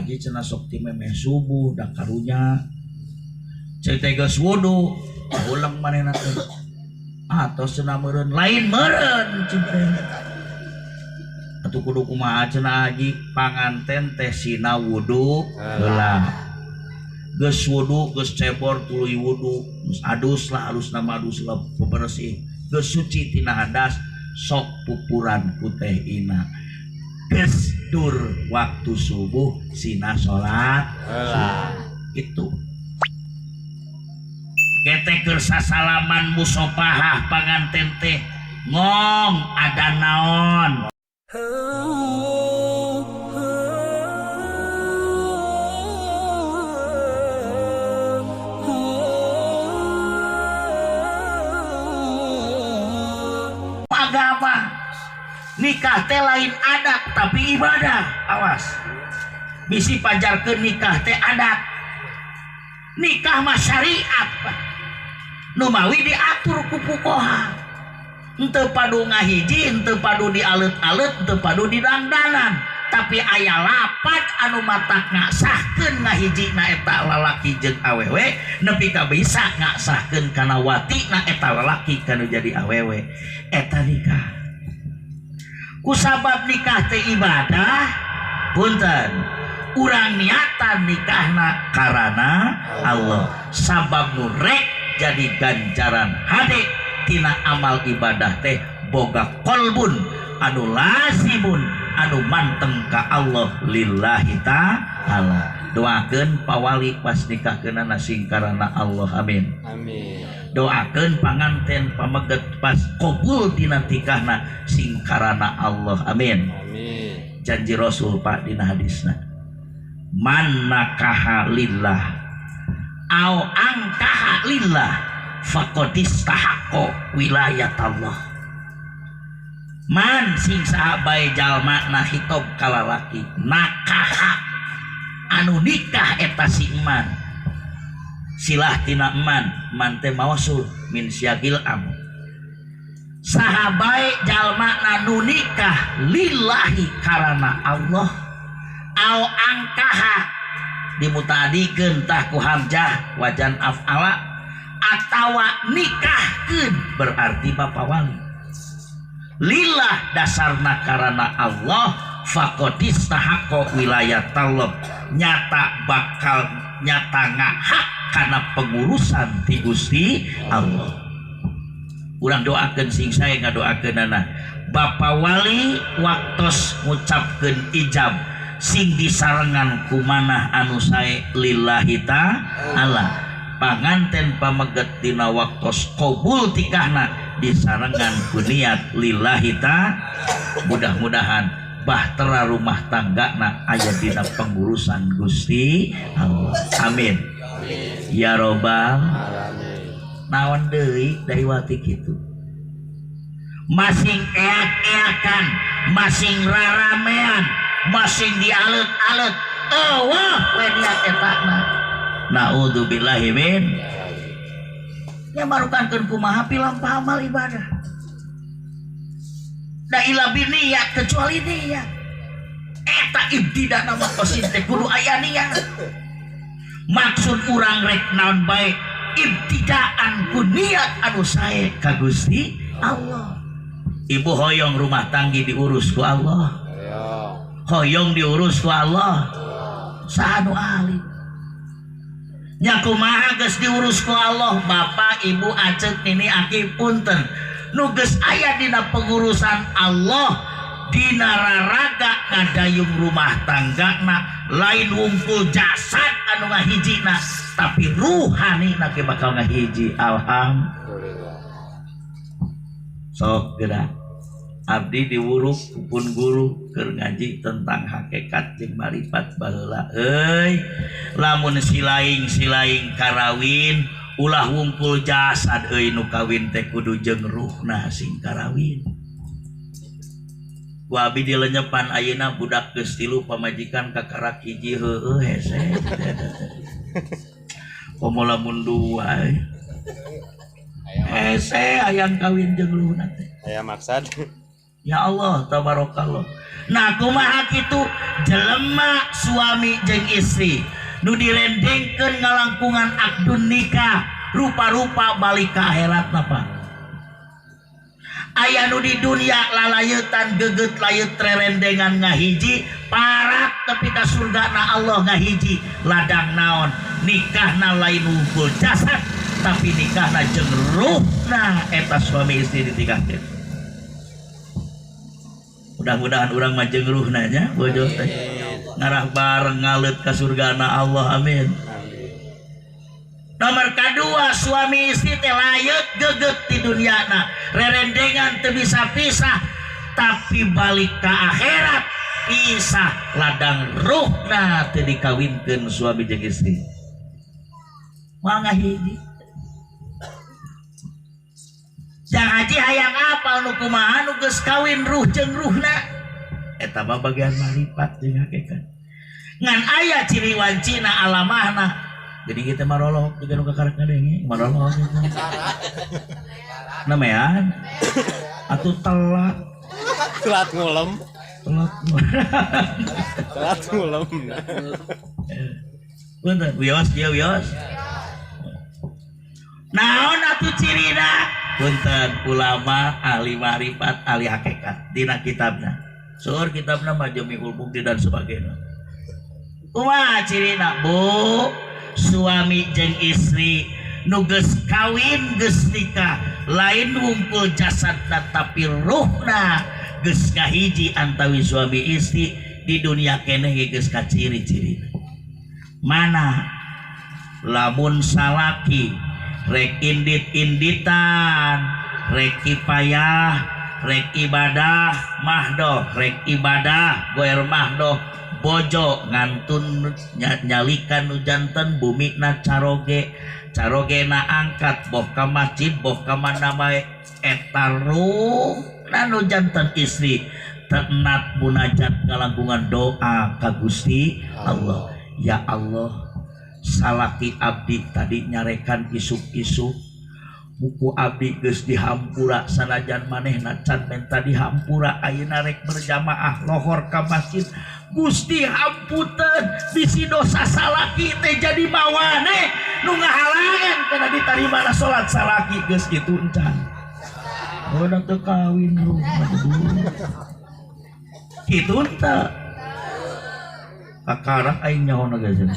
Haji cenah sok ti memeh subuh da karunya. Cek teh geus wudu, ulang manehna teh. Atos cenah meureun, lain meureun cing teh. Atuh kudu kumaha cenah Haji, panganten teh sina wudu heula. Geus wudu, geus cebor tuluy wudu, geus adus lah, alusna mah adus lah bebersih. Geus suci tina hadas, sok pupuran ku teh ina. Geus dur waktu subuh sina salat heula. Itu. Kete keur sasalaman musopahah panganten teh ngong ada naon. Agama nikah teh lain adat tapi ibadah. Awas bisi pajarkeun nikah teh adat, nikah mah syariat nu mawi diatur ku fuqaha. Henteu padu ngahiji, henteu padu dialeut-aleut, henteu padu didangdanan, tapi aya lapat anu matak ngasahkeun ngahijina eta lalaki jeung awewe nepi ka bisa ngasahkeun kana watina eta lalaki kanu jadi awewe. Eta nikah. Kusabab nikah teh ibadah, punten urang niatan nikahna karana Allah, sabab nu rek jadi ganjaran hade tina amal ibadah teh boga kolbun anu lazimun anu manteng ka Allah lillahi ta'ala. Doakeun pawali pas nikahkeunana sing karana Allah, amin. Amin. Doakeun panganten pameget pas qabul dina tikahna sing karana Allah, amin. Amin. Janji Rasul Pak dina hadisna, man nakaha lillah au angkaha lillah faqad istahaqqo wilayat Allah. Man sing saha bae jalma na hitob kalalaki nakaha anu nikah eta si eman, silah tina eman, man teh mausul min syagil am. Saha bae jalma na nu nikah lillahi karana Allah au angkaha dimutadikeun tah ku hamzah wajan af'ala atawa nikahkeun berarti bapa wali lillah dasarna karana Allah faqad istahaqqo wilayat Allah, nyata bakal nyata ngahak kana pengurusan ti Gusti Allah. Urang doakeun sing sae ngadoakeunana bapa wali waktos ngucapkeun ijab sing disarengan kumanah anu sae lillahi ta'ala. Panganten pameget dina waktos qabul tikahna disarengan ku niat lillahi ta'ala. Mudah-mudahan bahtera rumah tanggana aya dina pengurusan Gusti Allah, amin ya robbal alamin. Naon deui dari wati kitu masing eak-eakan, masing raramean, masing dialet-alet, eueuh we niat etana. Naudzubillahi min nya marukankeun kumaha pilampah amal ibadah. Da ila biniat kecuali niat. Eta ibtidana mah kosin teh kudu aya niat. Maksud urang rek naon bae ibtidaan ku niat anu sae ka Gusti Allah. Ibu hoyong rumah tanggi diurus ku Allah. Hoyong diurus ku Allah. Saha nu alim? Nya kumaha geus diurus ku Allah, bapak, ibu, acet, nini, aki, punten. Nu geus aya dina pengurusan Allah dina raraga ngadayung rumah tanggana lain wungkul jasad anu ngahijina tapi ruhanina ge bakal ngahiji. Alhamdulillah. Sok geura abdi diwuruk pun guru keur ngaji tentang hakikat jeung marifat baheula euy. Lamun silaing-silaing karawin ulah wungkul jasad euy, nu kawin teh kudu jeung ruhna sing karawin. Ku abi dilenyepan ayeuna budak geus tilu pamajikan kakarak hiji heueuh hese. Komo lamun dua hese hayang kawin jeung ruhna teh. Aya maksad. Ya Allah tabarakallah. Nah kumaha kitu jelema suami jeung istri nu direndengkeun ngalangkungan akdun nikah rupa-rupa balik ka akhirat napa. Aya nu di dunia lalayetan geget layet rerendengan ngahiji parak tapi ka surga na Allah ngahiji ladang naon nikahna lain wungkul jasad tapi nikahna jeung ruhna eta suami istri ditikahkeun. Mudah-mudahan urang mah jeung ruhna nya bojo teh ngarah bareng ngaleut ka surgana Allah amin. Nomor kedua suami istri teh layeut geget di duniana rerendengan teu bisa pisah tapi balik ka akhirat pisah ladang ruhna teu dikawinkeun suami jeung istri. Moal ngahiji. Jang haji hayang apal nu kumaha nu geus kawin ruh jeung ruhna eta mah bagian marifat jeung hakikat. Ngan aya ciri wancina alamahna. Jadi kita marolok juga nu kakarek ngadenge marolok gitu. Namean atuh telat. Telat ngulem. Telat. Telat ngulem. Punten wios dia wios. Naon atuh cirina? Punten ulama ahli marifat ahli hakikat dina kitabna. Seueur kitabna mah Jamiul Bukti dan sebagainya. Kumaha cirina Bu? Suami jeung istri nu geus kawin geus nikah lain wungkul jasadna tapi ruhna geus ngahiji antawi suami istri di dunia keneh ge geus kaciri-cirina. Mana lamun salaki rek indit-inditan rek kipayah rek ibadah mahdoh rek ibadah goer mahdoh bojo ngantun nyalikan nu janten bumina caroge carogena angkat boh ka masjid boh ka mana bae eta ruhna nu janten istri tenat munajat ngalangkungan doa ka Gusti Allah. Ya Allah salaki abdi tadi nyarekan isuk-isuk buku abdi geus dihampura sanajan manehna can menta dihampura ayeuna rek berjamaah lohor ka masjid Gusti hampunten bisi dosa salaki teh jadi mawane nu ngahalangan kana ditarima na salat salaki geus kitu encan. Oh da teu kawin lu kitu teh kakarak aing nyaho na geus.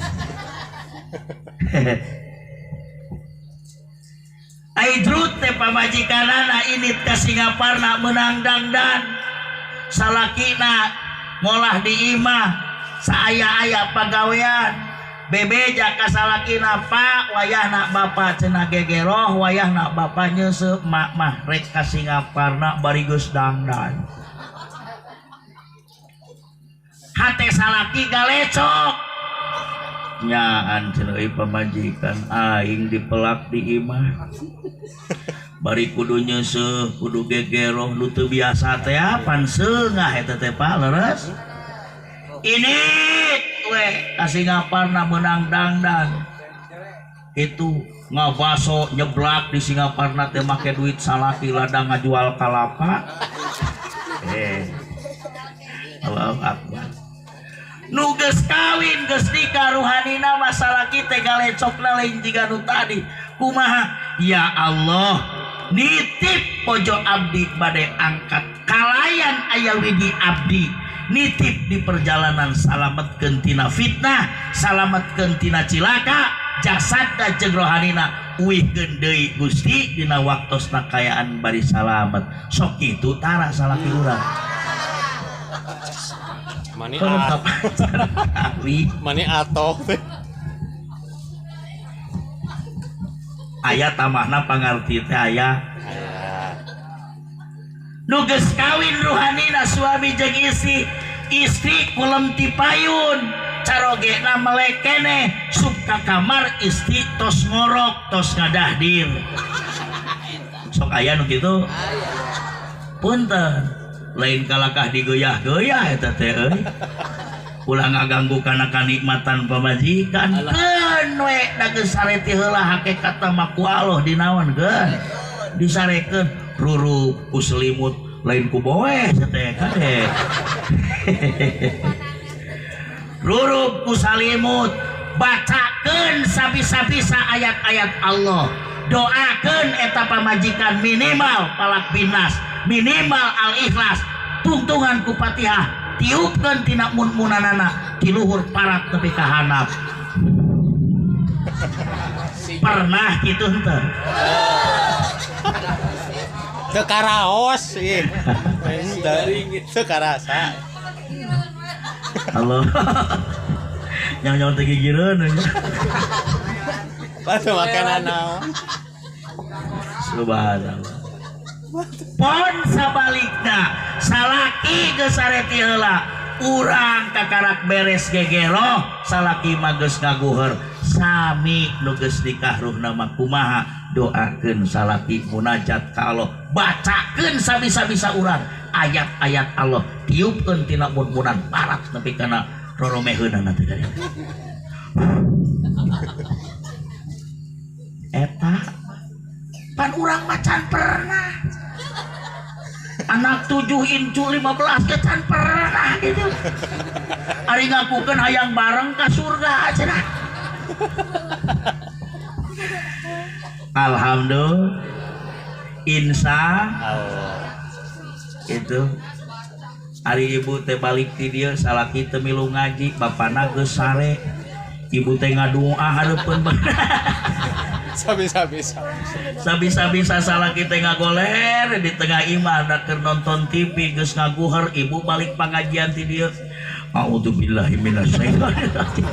Aidrut teh pamajikanana init ka Singaparna meunang dangdan salakina ngolah di imah saaya-aya pagawean bebeja ka salakina Pak wayahna bapa cenah gegeroh wayahna bapa nyeuseup mak mah rek ka Singaparna bari geus dangdan hate salaki galecok nyaan cenah euy pamajikan aing dipelak di imah bari kudu nyeuseuh kudu gegeroh nu teu biasa teh pan seungah eta teh Pak leres ini we ka Singaparna meunang dangdan itu ngabaso nyeblak di Singaparna teh make duit salaki ladang ngajual kalapa Allahu akbar. Nu geus kawin geus nikah ruhanina masalah kita galecokna lain jiga nu tadi kumaha ya Allah nitip pojo abdi bade angkat kalayan aya widi abdi nitip di perjalanan salametkeun tina fitnah salametkeun tina cilaka jasadna jeung rohanina uihkeun deui Gusti dina waktosna kayaan bari salamet sok kitu tara salaki urang. Mani mani atoh aya tamahna pangarti teh aya nu geus kawin ruhanina suami jeung istri istri kulem ti payun carogena melek keneh sup ka kamar istri tos ngorok tos ngadahdir sok aya nu kitu punten lain kalakah digoyah-goyah eta teh euy ulah ngaganggu kana kanikmatan pamajikan keun we da geus sareti heula hakikatna mah ku Allah dinaon keun disarekeun rurup ku selimut Lain ku boeh teh kade. Rurub ku salimut, bacakeun sabisa-bisa ayat-ayat Allah. Doakeun eta pamajikan minimal Falaq Binnas, minimal Al-Ikhlas, tungtungan ku Fatihah, tiupkeun tina mun-munanana ti luhur parat nepi ka handap. Pernah kitu henteu? Teu karaos ieu. Teu karasa. Allah. Nyawa-nyawa teu gigireun. Patuh makanan naon. Subhanallah. Pon sabalikna salaki geus sareti heula, urang kakarak beres gegero, salaki mah geus ngaguher. Sami nu geus nikah ruhna mah kumaha, doakeun salaki munajat ka Allah, bacakeun sabisa-bisa urang ayat-ayat Allah, tiupkeun tina mun-munan parat nepi kana roromeheunana teh dari. Eta pan urang mah can pernah. Anak 7 incu 15 ge can pernah gitu. Ari ngakukeun hayang bareng ka surga cenah. Alhamdulillah. Insya Allah. Itu ari ibu teh balik ti dieu salaki teu milu ngaji, bapana geus sare. Ibu teh ngadoa hareupeun Sabisa-bisa. Sabisa-bisa salaki teh ngagoler di tengah imah da keur nonton TV geus ngaguher, ibu balik pangajian ti dieu. A'udzubillahi minasyaitonir rajim.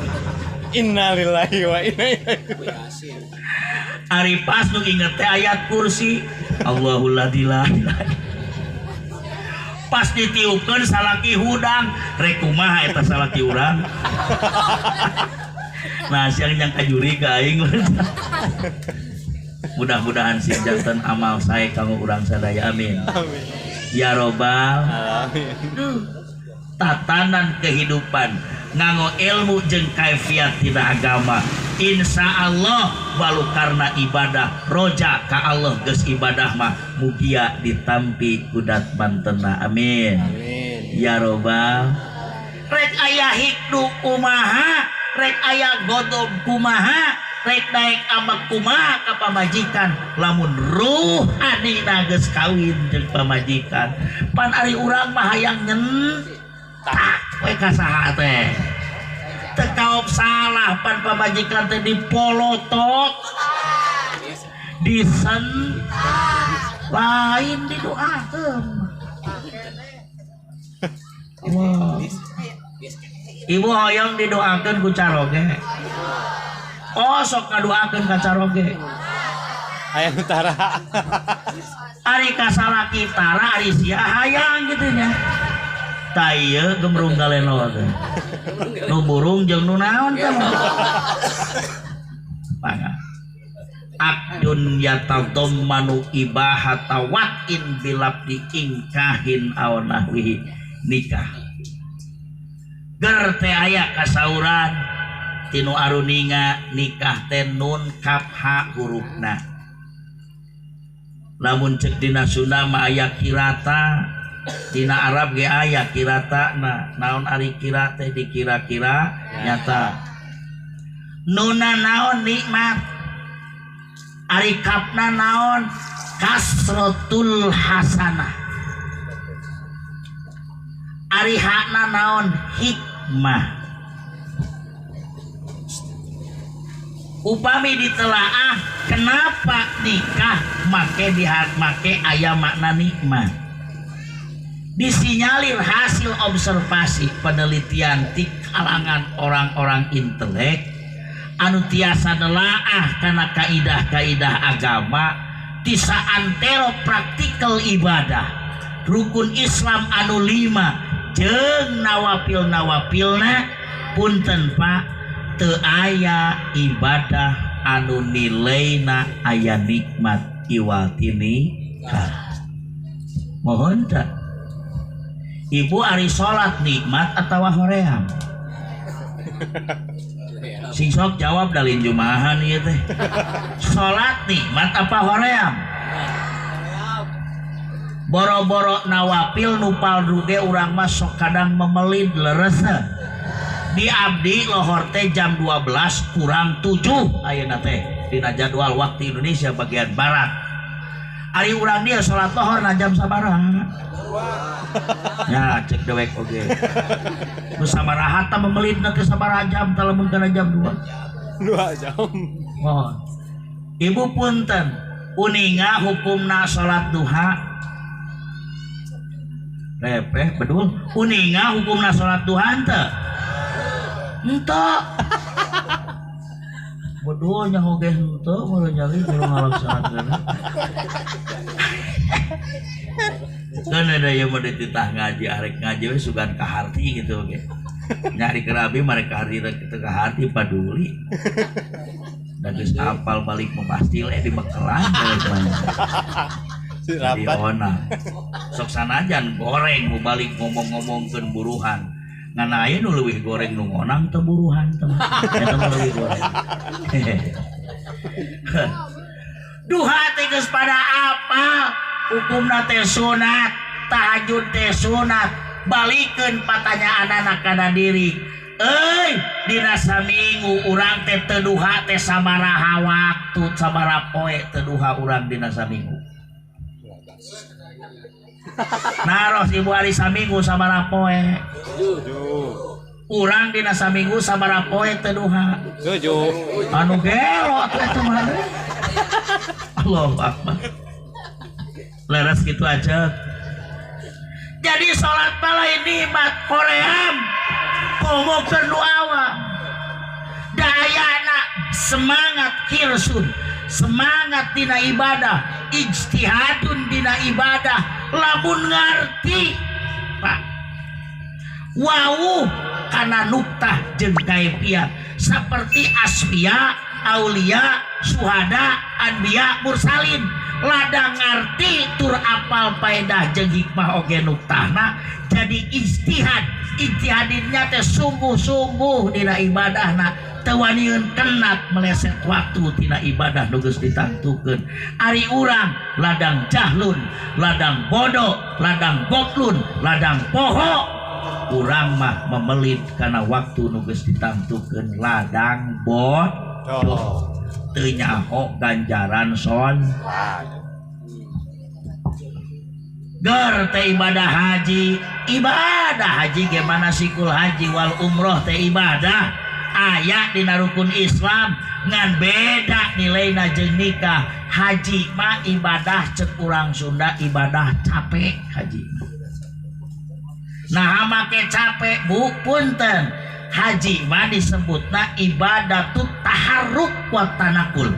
Innalillahi wa inna ilaihi raji'un. Ari pas nu inget teh ayat kursi. Allahul ladzi la ilaha. Pas ditiupkeun salaki hudang, rek kumaha eta salaki urang. Nah, siang yang kajuri ka aing. Mudah-mudahan sing janten amal sae kanggo urang sadaya, amin. Amin. Ya robbal alamin. Tatanan kehidupan nganggo ilmu jeung kaifiat tina agama. Insya Allah walu karena ibadah roja ka Allah geus ibadah mah mugia ditampi kudat mantena, amin. Amin. Ya robbal. Rek aya hikdu kumaha, rek aya godob kumaha, rek daek ambek kumaha ka pamajikan, lamun ruhanina geus kawin jeung pamajikan. Pan ari urang mah hayang nyentak we ka saha teh. Teu kaop salah pan pamajikan teh dipolotot, disen lain didoakeun. Wah. Ibu hoyong didoakeun ku caroge. Oh sok ngadoakeun ka caroge. Hayang tara. Ari ka salaki tara ari sia hayang kitu nya. Tah ieu gemrung galeno teh. Nu burung jeung nu naon teh. Mangga. Akdun yatadammanu ibahata wa'in bilabdi ingkahin aw nahwihi nikah. Ger teh aya kasauran tinu aruninga nikah teh nun kaf ha hurufna. Lamun cek dina Sunda mah aya kirata, dina Arab ge aya kiratana. Naon ari kira teh dikira-kira nyata. Nuna naon nikmat, ari kafna naon kasrotul hasanah, ari hakna naon hikmah. Upami ditelaah kenapa nikah make make aya makna nikmat, disinyalir hasil observasi penelitian di kalangan orang-orang intelek anu tiasa nelaah kana kaidah-kaidah agama ti saantero praktikal ibadah rukun Islam anu 5 jeung nawapil-nawapilna. Punten Pak, teu aya ibadah anu nilaina aya nikmat iwal ti nikah. Mohon tak Ibu ari salat nikmat atawa hoream? Sing sok jawab dalin jumahan ieu teh. Salat nikmat apa hoream? Boro-boro nawafil nu paldu ge urang mah sok kadang memelid leres. Di abdi lohor teh jam 12 kurang 7 ayeuna teh dina jadwal waktu Indonesia bagian barat. Ari urang dia salat lohor na jam sabaraha? Ya cek dewek oge. Nu sabaraha tah memelidna teh sabaraha jam tah lamun kana jam 2. 2 jam. Oh. Ibu punten, uninga hukumna salat duha. Repeh bedul, uninga hukumna salat duha henteu? Henteu. Bedul nya oge henteu mun nyali kudu ngalaksanakeun. Kan ada yang mau dititah ngaji, arek ngaji we sugan kaharti gitu oge. Nyari kerabi mereka kaharti teu kaharti paduli. Da geus apal balik mah pasti le di bekelan Si rapat. Sok sanajan goreng mau balik ngomong-ngomongkeun buruhan. Ngan aya nu leuwih goreng nu ngonang teu buruhan teh. Eta mah leuwih goreng. Duha teh geus pada apal, hukumna teh sunat, tahajud teh sunat. Balikeun patanyaanana kana diri. Euy, dina saminggu urang teh teu duha teh sabaraha waktu, sabaraha poe teu duha urang dina saminggu. Naros ibu hari saminggu sabaraha poe? 7. Urang dina saminggu sabaraha poe teu duha? 7. Anu gelo atuh eta mah. Allahu akbar. Leres gitu aja. Jadi salat mah lain nikmat koream. Komo keur nu awam. Dayana semangat hirsun, semangat dina ibadah, ijtihadun dina ibadah, lamun ngarti Pak. Wawuh kana nuktah jeung kaifiat seperti asfiya, aulia, suhada, anbiya, mursalin. Lada ngarti tur apal paedah jeung hikmah oge nuktahna jadi ijtihad. Ijtihadinnya teh sungguh-sungguh dina ibadahna, teu waniun kenat meleset waktu tina ibadah nu geus ditangtukeun. Ari urang ladang jahlun, ladang bodoh, ladang goblun, ladang poho. Urang mah memelit kana waktu nu geus ditangtukeun ladang bodoh. Teu nyaho ganjaran son. Ger teh ibadah haji, ibadah haji gimana sikul haji wal umroh teh ibadah aya dina rukun Islam ngan beda nilaina jeung nikah. Haji mah ibadah cek urang Sunda ibadah capek haji. Nah make capek bu punten, haji mah disebutna ibadah tu taharruk wa tanakul.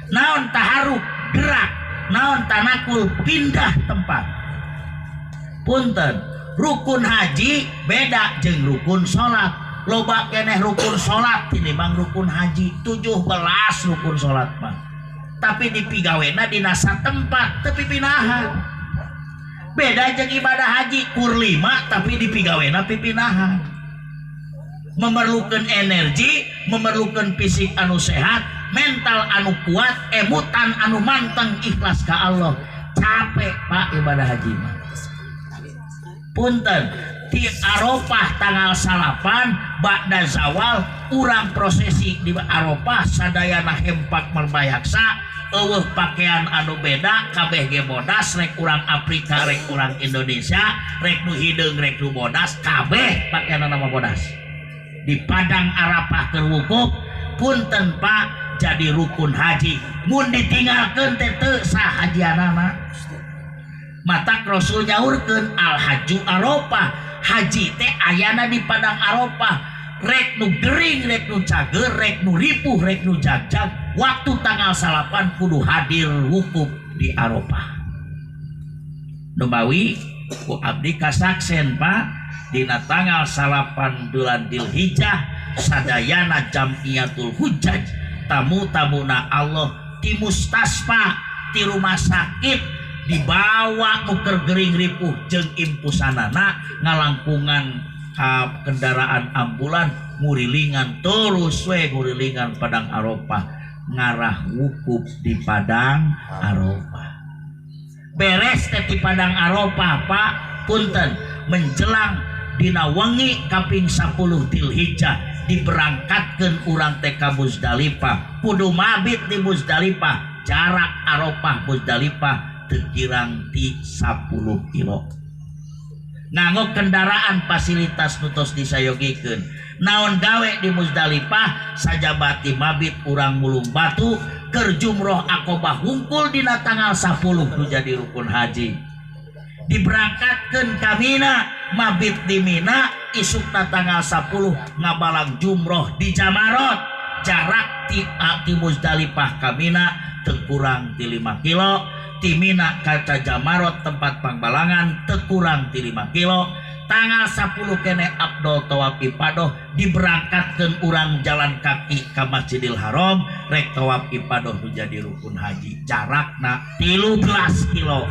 Naon taharruk? Gerak. Naon tanakul? Pindah tempat. Punten, rukun haji beda jeung rukun salat. Loba keneh rukun salat tinimbang rukun haji. 17 rukun salat mah. Tapi dipigawena dina satempat teu pipinahan. Beda jeung ibadah haji kur 5 tapi dipigawena pipinahan. Memerlukan energi, memerlukan fisik anu sehat, mental anu kuat, emutan anu manteng ikhlas ka Allah. Capek Pak ibadah haji mah. Punten, di Arafah tanggal 9 ba'da zawal urang prosesi di Arafah sadayana hempak merbayaksa, eueuh pakaian anu beda, kabeh ge bodas, rek urang Afrika, rek urang Indonesia, rek nu hideung, rek nu bodas, kabeh pakaianna mah bodas. Di padang Arafah keur wukuf, punten Pak, jadi rukun haji. Mun ditinggalkeun teh teu sah hajianana. Matak Rasul nyaurkeun al haju Arafah, haji teh ayana di padang Arafah, rek nu gering, rek nu cager, rek nu ripuh, rek nu jagjag, waktu tanggal 9 kudu hadir wukuf di Arafah. Numawi ku abdi kasaksen Pak, dina tanggal 9 bulan Dzulhijjah sadayana jamiatul hujjaj, tamu-tamuna Allah ti mustasfa ti rumah sakit dibawa nu keur gering ripuh jeung impusanana ngalangkungan ka kendaraan ambulan ngurilingan terus we ngurilingan padang Arafah ngarah wukuf di padang Arafah. Beres teh ti Padang Arafah Pak, punten menjelang dina wengi kaping 10 Dzulhijjah diberangkatkeun urang teh ka Muzdalifah. Kudu mabit di Muzdalifah, jarak Arafah Muzdalifah teu kirang ti 10 kilo. Nganggo kendaraan fasilitas nu tos disayogikeun. Naon gawe di Muzdalifah sajabati mabit urang mulung batu keur jumroh Aqobah hungkul dina tanggal 10 nu jadi rukun haji. Diberangkatkeun ka Mina, mabit di Mina isukna tanggal 10 ngabalang jumroh di Jamarot. Jarak ti Muzdalifah ka Mina teu kurang ti 5 kilo, ti Mina ka Jamarot tempat pangbalangan teu kurang ti 5 kilo. Tanggal 10 kene abdol tawaf ifadah diberangkatkeun urang jalan kaki ka Masjidil Haram rek tawaf ifadah nu jadi rukun haji. Jarakna 13 kilo.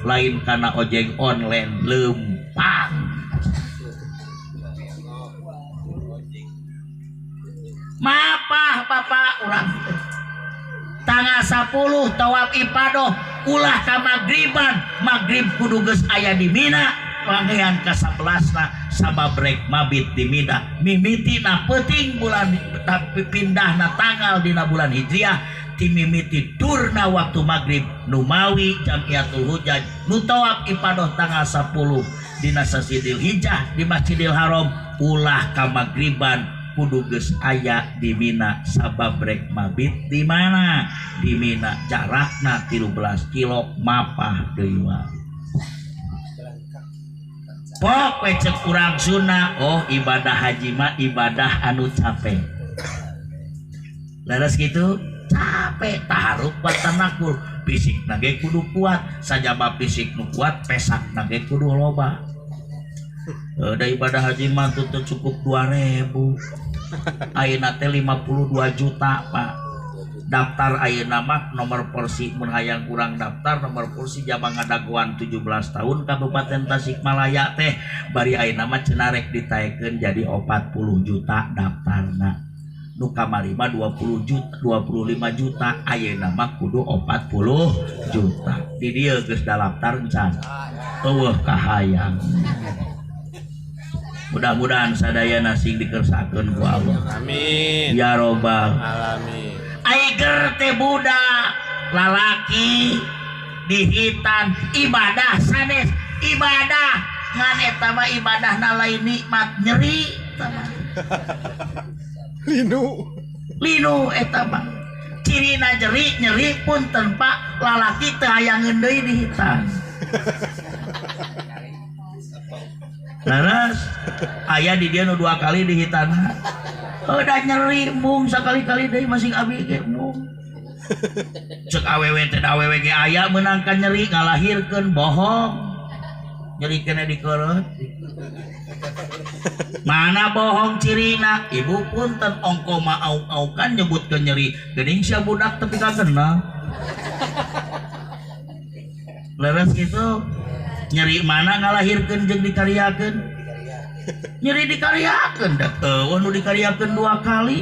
Lain kana ojek online lempang. Mapah bapak urang tanggal 10 tawaf ifadah ulah ka magriban, magrib kudu geus aya di Mina. Panggihan ka 11na sabab rek mabit di Mina. Mimitina peuting bulan tapi pindahna tanggal dina bulan Hijriah ti mimiti durna waktu magrib numawi Jamiatul Hujaj nu tawaf ifadah tanggal 10 dina sasi Dzulhijjah di Masjidil Haram ulah ka magriban kudu geus aya di Mina sabab rek mabit di mana? Di Mina jarakna 13 kilo mapah deui wae. Pok we cek urang Sunda, oh ibadah haji mah ibadah anu capek. Leres gitu, capek taharuk batanakul, fisik nage kudu kuat, sajaba fisik nu kuat, pesak nage kudu loba. Da ibadah haji mah teu cukup 2000. Ayeuna teh 52 juta, Pak. Daftar ayeuna mah nomor porsi mun hayang kurang daftar nomor porsi jaba ngadagoan 17 tahun Kabupaten Tasikmalaya teh bari ayeuna mah cenah rek ditaekeun jadi 40 juta daftarna. Nu kamari mah 20 juta, 25 juta ayeuna mah kudu 40 juta. Di dieu geus daftar encan. Eueuh kahayang. Mudah-mudahan sadayana sing dikersakeun ku Allah. Amin. Ya robbal alamin. Aiger teh budak lalaki dihitan ibadah sanes ibadah ngan eta mah ibadahna lain nikmat nyeri eta mah. Linu linu eta mah cirina jeri nyeri punten Pak lalaki teu hayangeun deui dihitan. Leres aya di dieu nu 2 kali dihitan. Udah nyeri mung sakali-kali deui masing abi ge mung. Cek awewe teh awewe ge aya meunangkan nyeri ngalahirkeun bohong. Nyeri kene dikeureuh. Mana bohong cirina? Ibu punten ongko mah auk-aukan nyebutkeun nyeri. Geuning sia budak tepi ka genah. Leres kitu. Nyeri mana ngalahirkeun jeung dikaryakeun? Nyeri dikaryakeun da eueuh nu dikaryakeun 2 kali.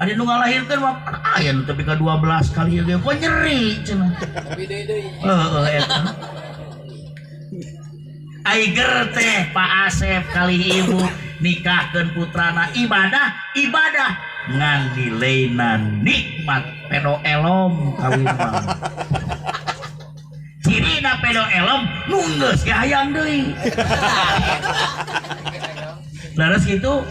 Ada nu ngalahirkeun mah aya nu tepi ka 12 kali ge kok nyeri cenah. Tapi deui-deui. Heeh eta. Aiger teh Pak Asep kali ibu nikahkeun putrana ibadah ibadah ngan nilaina nikmat pedo elom kawin mah. Cirina pedo elom nu geus ge hayang deui. Leres kitu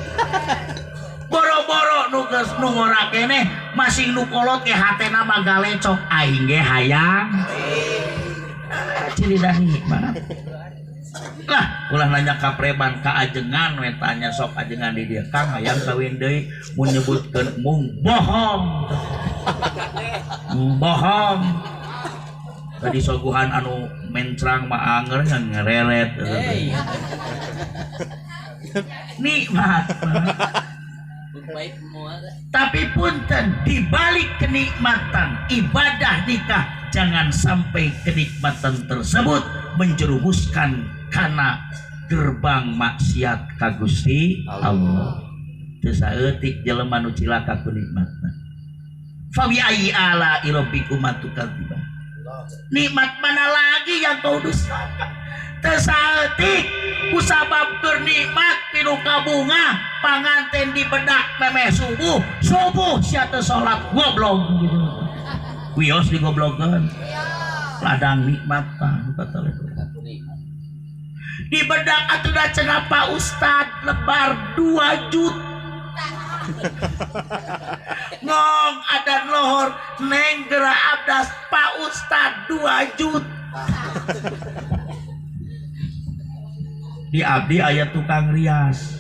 boro-boro nu geus nu ngora keneh masing nu kolot ge hatena mah galecok aing ge hayang. Cirina nikmat. Lah ulah nanya ka preman ka ajengan we tanya sok ajengan di dieu Kang hayang kawin deui mun nyebutkeun mung bohong. Bohong. Tadi soguhan anu mencrang mah anger ngereret. Nikmat. Tapi punten dibalik kenikmatan ibadah nikah jangan sampai kenikmatan tersebut menjerumuskan kana gerbang maksiat ka Gusti Allah. Teu saeutik jelema nu cilaka ku nikmatna. Fa bi ayyi ala rabbikuma tukadziban. Nikmat mana lagi yang kau dustakan? Teu saeutik kusabab keur nikmat pinuh kabunga panganten dibedak memeh subuh, subuh sia teu salat goblok gitu. Wios digoblokkeun. Ladang nikmat tah kata dibedak atuh da cenah Pak Ustad lebar 2 juta. Ngong adan lohor neng geura abdas Pak Ustad 2 juta. Di abdi aya tukang rias.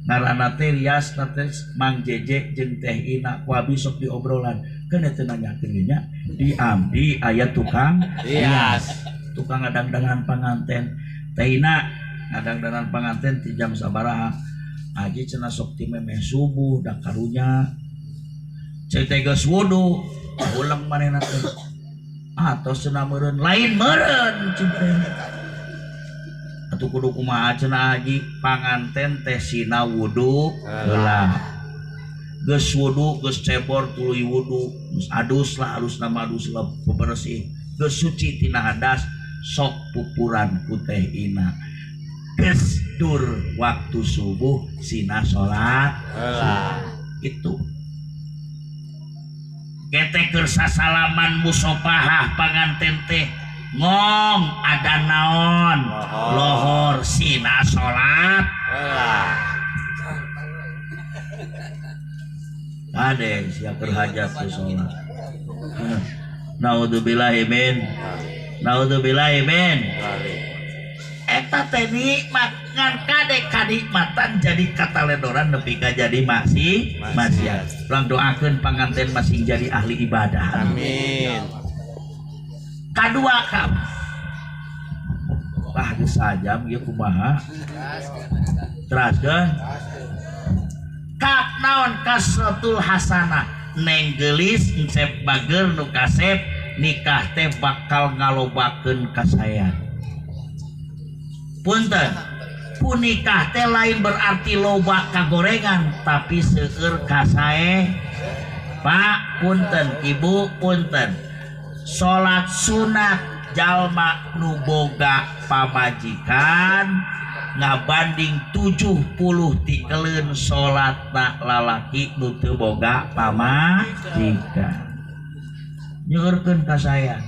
Ngaranna teh rias na teh Mang Jeje jeung Teh Ina ku abi sok diobrolan. Keun teu nanyakeun nya. Di abdi aya tukang rias. Tukang ngadangdangan panganten. Teh Ina ngadangdangan panganten ti jam sabaraha? Aji cenah sok ti memeh subuh da karunya. Cai teh geus wudu, ulang manehna teh. Atos cenah meureun, lain meureun cing teh. Atuh kudu kumaha cenah Haji, panganten teh sina wudu heula. Geus wudu, geus cebor tuluy wudu, geus adus lah, alus nama adus lah bebersih. Geus suci tina hadas, sok pupuran ku Teh Ina. Geus dur waktu subuh sina salat heula. Itu. Gete keur sasalaman musopahah panganten teh ngong ada naon lohor sina salat heula. Ade sia keur hajat teh salat. Naudzubillahi min. Naudzubillahi min. Eta teh nikmat ngan kade kanikmatan jadi kataledoran nepi ka jadi maksiat. Urang doakeun panganten masing jadi ahli ibadah. Amin. Kadua ka. Wah geus sajam ieu kumaha? Teraskeun. Kak naon kasratul hasanah neng geulis encep bager nu kasep nikah teh bakal ngalobakeun kasayan. Punten, punikah teh lain berarti loba kagorengan tapi seueur kasae. Pak punten, ibu punten. Salat sunat jalma nu boga pamajikan ngabanding 70 tikeleun salatna lalaki nu teu boga pamajikan. Nyeueurkeun kasaean.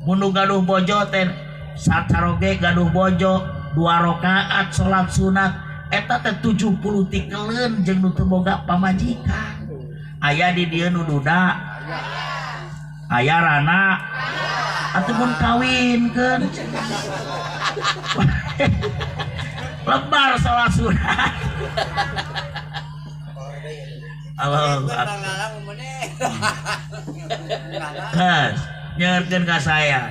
Mun nu gaduh bojo teh sacaroge gaduh bojo 2 rakaat salat sunat eta teh 70 tikeleun jeung nu teu boga pamajikan. Aya di dieu nu duda. Aya rana. Atuh mun kawinkeun. Lebar salat sunat. Allahu akbar. Geus, nyeurkeun ka saya.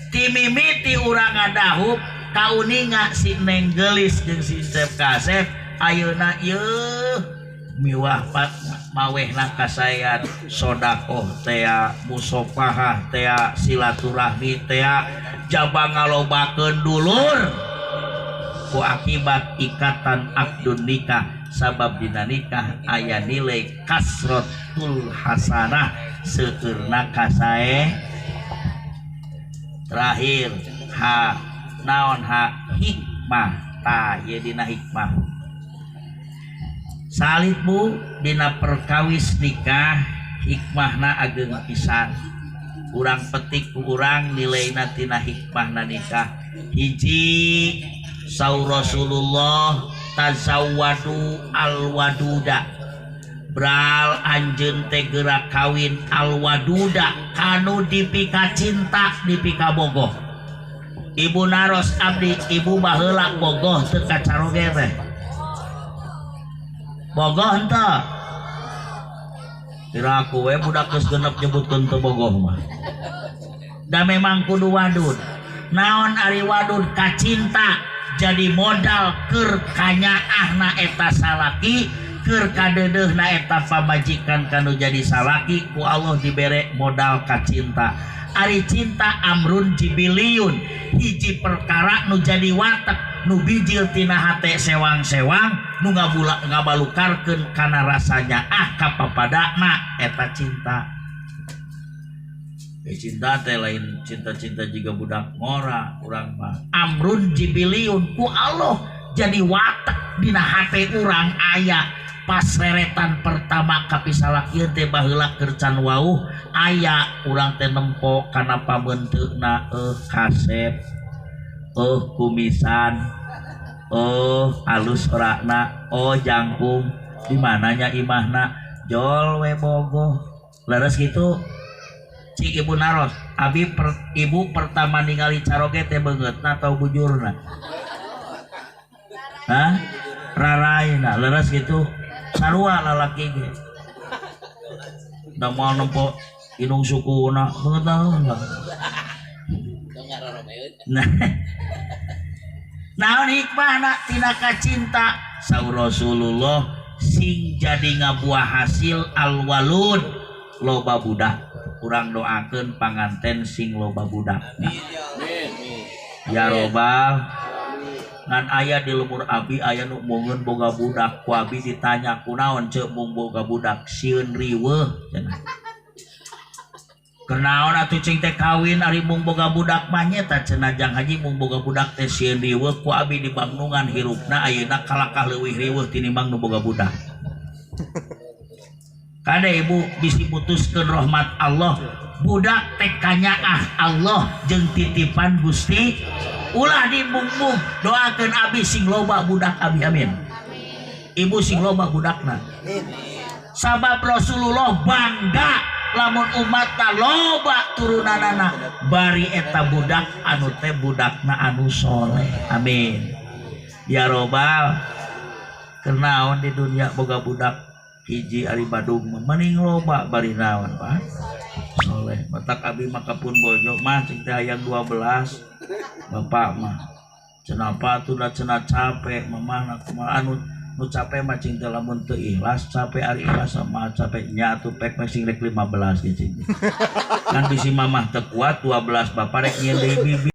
Ti mimiti urang ngadahup kauninga si Neng Geulis jeung si Cep Kasep ayeuna ieu miwah pat mawehna kasayan sodakoh tea musopahah tea silaturahmi tea jaba ngalobakeun dulur ku akibat ikatan akdun nikah sabab dina nikah aya nilai kasratul hasanah seueurna kasae. Terakhir ha naon ha hikmah ta ye dina hikmah salit bu dina perkawis nikah hikmahna ageng pisan. Urang petik ku urang nilaina tina hikmahna nikah. Hiji saur Rasulullah tazawwadu alwaduda bral anjeun teh geura kawin alwaduda kanu dipika cinta dipika bogoh. Ibu naros abdi ibu baheula bogoh teu kacaroge teh. Bogoh henteu? Kira aku we budak geus genep nyebutkeun teu bogoh mah. Da memang kudu wadud. Naon ari wadud kacinta jadi modal keur kanyaahna eta salaki, keur kadeudeuhna eta pamajikan kanu jadi salaki ku Allah dibere modal kacinta. Ari cinta amrun jibiliun hiji perkara nu jadi watek nu bijil tina hate sewang-sewang nu ngabalukarkeun kana rasanya ah kapapadana eta cinta. Cinta teh lain cinta-cinta juga budak ngora urang mah. Amrun jibiliun ku Allah jadi watak dina hate urang aya pas reretan pertama kapisalakieun teh baheula keur can wauh aya urang teh nempo kana pabenteuna kasep kumisan alus orakna jangkung di mananya imahna jol we bogoh leres gitu. Cik ibu naros abi ibu pertama ningali caroge teh beungeutna atau bujurna? Hah? Raraina leres gitu sarua lalaki ge da moal nempo inung sukuna beungeutna lah. Nah, naon hikmahna tina kacinta saur Rasulullah sing jadi ngabuah hasil alwalud loba budak. Urang doakeun panganten sing loba budak. Ya robbal ngan aya di lemur abi aya nu mungeun boga budak ku abi ditanya kunaon ceuk mung boga budak sieun riweuh cenah. Kenaon atuh cing teh kawin ari mung boga budak mah nya cenah jang haji mung boga budak teh sieun riweuh ku abi di bangnungan hirupna ayeuna kalakah leuwih riweuh tinimbang nu boga budak. Kade ibu bisi putuskeun rahmat Allah budak teh kanyaah Allah jeung titipan Gusti ulah dibumbung doakeun abi sing loba budak abi amin. Ibu sing loba budakna. Sabab Rasulullah bangga lamun umatna loba turunanana bari eta budak anu teh budakna anu soleh amin. Ya robbal kenaon di dunia boga budak hiji ari badung mending loba bari naon Pak soleh matak abi mah kapun bojo mah cing teh hayang 12 bapak mah cenah apa atuh da cenah capek mamah kumaha anu nu capek mah cing teh lamun teu ikhlas capek ari ikhlas mah capek nya atuh pek mah sing rek 15 ge cing kan bisi mamah teu kuat 12 bapak rek nyieun deui bibi.